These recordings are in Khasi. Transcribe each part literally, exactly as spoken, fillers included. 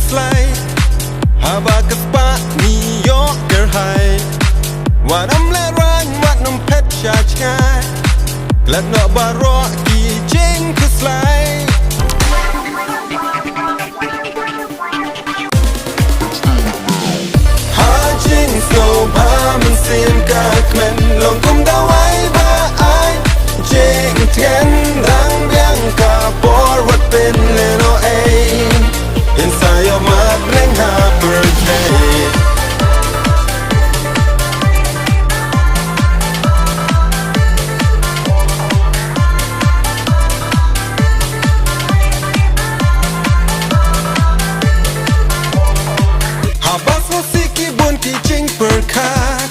slai. Haba ka spah ngi ïoh kyrhai. Wat ym lehraiñ, wat ym phet sha jngai. Klet noh baroh ki jingkhuslai. Ha jingsngewbha mynsiem ka kmen, long kum dawai ba ai jingtngen, dang biang ka por wat pynlehnohei. Yn sa ïoh mad bneng ha pyrthei. Haba sngewsih ki bun ki jingpyrkhat,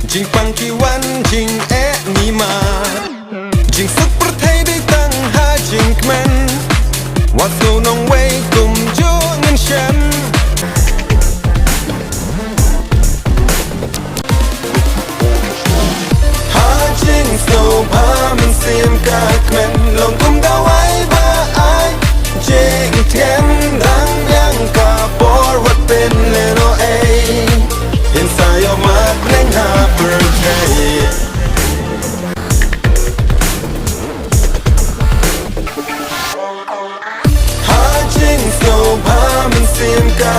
jingpang ki wan jingeh ngi mad. Jingsuk pyrthei dei tang ha jingkmen. Wat sngew nongwei kumjuh ngin shem. Ha jingsngewbha mynsiem ka kmen, long kum dawai ba ai jingtngen, dang biang ka por wat pynlehnohei. Yn sa ïoh mad bneng ha pyrthei. Ha jingsngewbha mynsiem ka